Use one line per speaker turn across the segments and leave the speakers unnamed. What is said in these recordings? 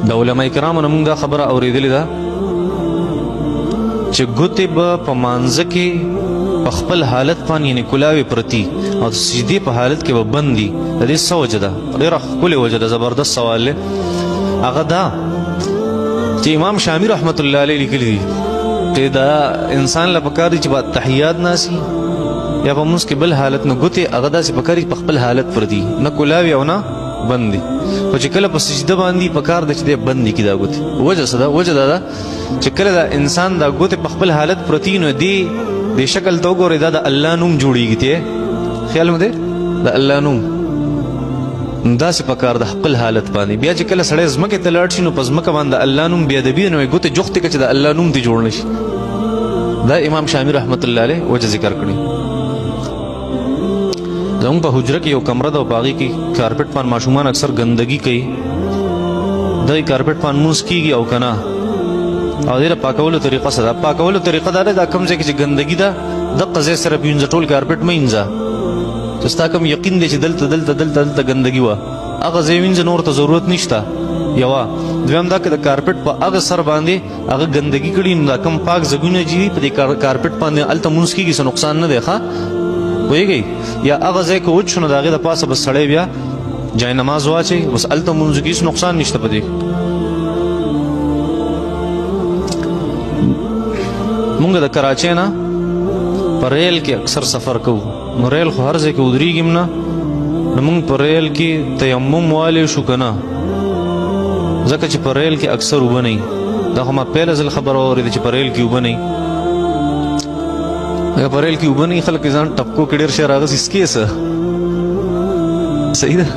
د علماء کرامو نه موږ دا خبره اورېدلې ده چې ګوتې به په مانځه کې په خپل حالت باندې، یعنې کلاوې پرتي او د سجدې په حالت کې به بندي، د دې څه وجه ده؟ ډېره ښکلې وجه ده، زبردست سوال دی. هغه دا چې امام شامی رحمت الله علیه لیکلي دي چې دا انسان له پکار دي چې په تحیات ناسي یا په مونځ کې بل حالت، نو ګوتې هغه داسې پکار دي په خپل حالت پرتي، نه کلاوي او نه بندي، خو چې کله په سجده باندې پکار ده چې دی بندي کړي دا ګوتې. وجه څه ده؟ وجه دا ده چې کله دا انسان دا ګوتې په خپل حالت پرتی، نو دی د شکل ته وګورئ، دا د الله نوم جوړیږي. ته خیال مو دی د الله نوم داسې پکار د خپل حالت باندې. بیا چې کله سړی ځمکې ته لاړ شي، نو په ځمکه باندې الله نوم بیا د بیا نو ګوتې جوختې کړه چې د الله نوم دې جوړ نه شي. دا امام شامی رحمت الله علیه وجه ذکر کړي. زموږ په حجره کې یو کمره ده او په هغې کې کارپټ باندې ماشومان اکثر ګندګي کوي. دغې کارپټ باندې لمونځ کېږي او که نه؟ او دې د پاکولو طریقه څه ده؟ پاکولو طریقه دا ده، دا کوم ځای کې چې ګندګي ده، دقه ځای سره پینځه، ټول کارپټ مه وینځه. چې ستا کوم یقین دی چې دلته دلته دلته دلته ګندګي وه، هغه ځای وینځه، نور ته ضرورت نشته. یوه دویم دا که د کارپټ په هغه سر باندې هغه ګندګي کړي، نو دا کوم پاک ځګونه چې دي په دې کارپټ باندې، هلته مونځ کېږي، څه نقصان نه دی. ښه پوهېږئ؟ یا هغه ځای که وچ شو، نو د هغې د پاسه به سړی بیا جای نماز واچوي، بس هلته مونځ وکړي، هېڅ نقصان نشته په دې. مونږ د کراچۍ نه په ریل کې اکثر سفر کوو، نو ریل خو هر ځای کې ودرېږي نه، نو مونږ په ریل کې تیمم والی شو که نه؟ ځکه چې په ریل کې اکثر اوبه نه. دا خو ما پیله ځل خبره واورېده چې په ریل کې اوبه نه. اګه په ریل کې اوبه نه، خلک ځان ټپکو کې ډېر شی راغسي سکې. څه صحیح ده؟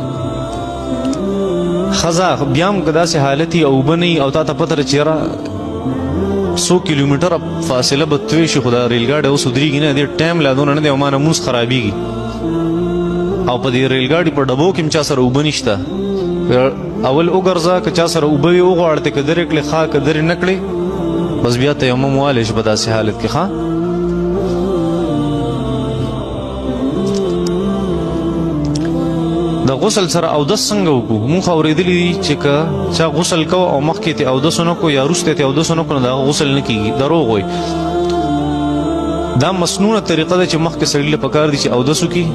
ښځه بیا هم که داسې حالت او اوبه نه او تا ته پته ده چې یاره څو کیلومتره فاصله به توی شي، خو دا ریل ګاډی اوس ودرېږي نه، دې ټایم لا دونه نه دی او ما نه لمونځ خرابېږي، او په دې ریل ګاډي په ډبو کې هم چا سره اوبه نشته، اول وګرځه، که چا سره اوبه وي وغواړه ته، که درې کړې ښه، که درې نه کړې بس بیا تیمم والی شي په داسې حالت کې. ښه، د غسل سره اودس څنګه وکړو؟ مونږ اورېدلي دي چې که چا غسل کو او مخکې ته اودس نه کو یا وروسته ته اودس نه کو، نو د هغه غسل نه کېږي. دروغ وایي. دا مسنونه طریقه ده چې مخکې سړي له پکار دي چې اودس وکړي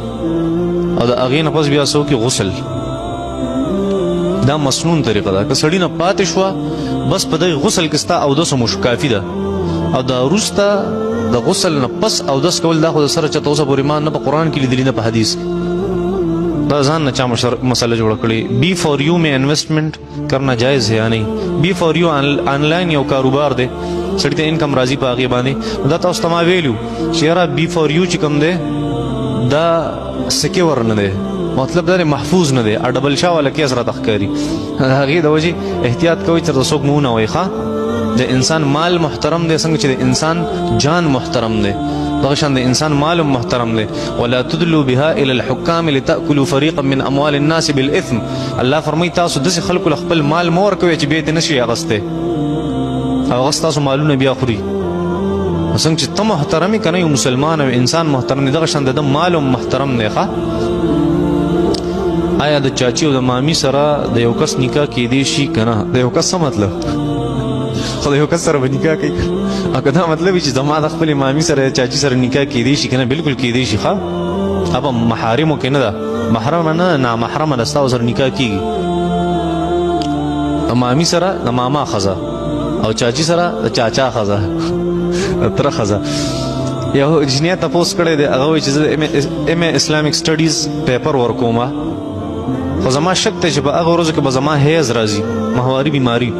او د هغې نه پس بیا څه وکړي؟ غسل. دا مسنون طریقه ده. که سړی نه پاتې شوه، بس په دغه غسل کې ستا اودس هم وشو، کافي ده. او دا وروسته د غسل نه پس اودس کول، دا خو د سره چا اوسه پورې ما نه په قرآن کې لیدلی نه په حدیث کې. دا ځان نه چا مسله جوړه کړې. بی فور یو می انویسټمنټ کرنا جایز ہے یا نہیں؟ بی فور یو آنلاین یو کاروبار دی، سړی ته انکم راځي په هغې باندې. دا تاسو ته ما ویلو چې یاره بی فور یو چې کوم دی، دا سکیور نه دی، مطلب دا محفوظ نه دی، ډبل شا والا کیس راته ښکاري. هغې د وجې احتیاط کوئ چې څوک مو نه وایي. ښه، د انسان مال محترم دی، څنګه چې د انسان جان محترم دی، دغه شان د انسان مال محترم دی. ولا تدلوا بها الى الحكام لتاكلوا فريقا من اموال الناس بالاثم. الله فرمایي تاسو داسې خلکو له خپل مال مه ورکوئ چې بیا یې نشي اخیستی او هغه ستاسو مالونه بیا خوري. څنګه چې ته محترم یې که نه، یو مسلمان او انسان محترم دی، دغه شان د ده مال هم محترم دی. ښه، آیا د چاچي او د مامي سره د یو کس نکاح کېدی شي که نه؟ د یو کس څه مطلب؟ خو د یو کس سره به نکاح کوي؟ او که دا مطلب وي چې زما د خپلې مامي سره چاچي سره نکاح کېدی شي که نه، بالکل کېدی شي. ښه، هغه محارمو کې نه ده، محرمه نه، نامحرمه ده، ستا سره نکاح کېږي. د مامي سره د ماما ښځه او چاچي سره د چاچا ښځه، د تره ښځه. یو جنیا تپوس کړی دی، هغه وایي چې زه ایم ای اسلامیک سټډیز پیپر ورکوم، خو زما شک دی چې په هغه ورځو کې به زما حیض راځي، ماهواري بیماری،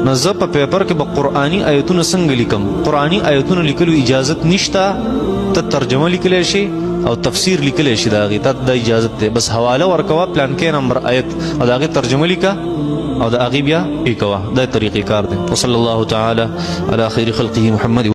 نو زه په پیپر کې به قرآني آیتونه څنګه لیکم؟ قرآني آیتونه لیکلو اجازت نشته. ته ترجمه لیکلی شي او تفسیر لیکلی شي، د هغې ته دا اجازت دی. بس حواله ورکوه، پلانکی نمبر آیت، او د هغې ترجمه لیکه او د هغې بیا یې کوه. دا طریقې کار دی. وصلی الله تعالی علی خیر خلقه محمد.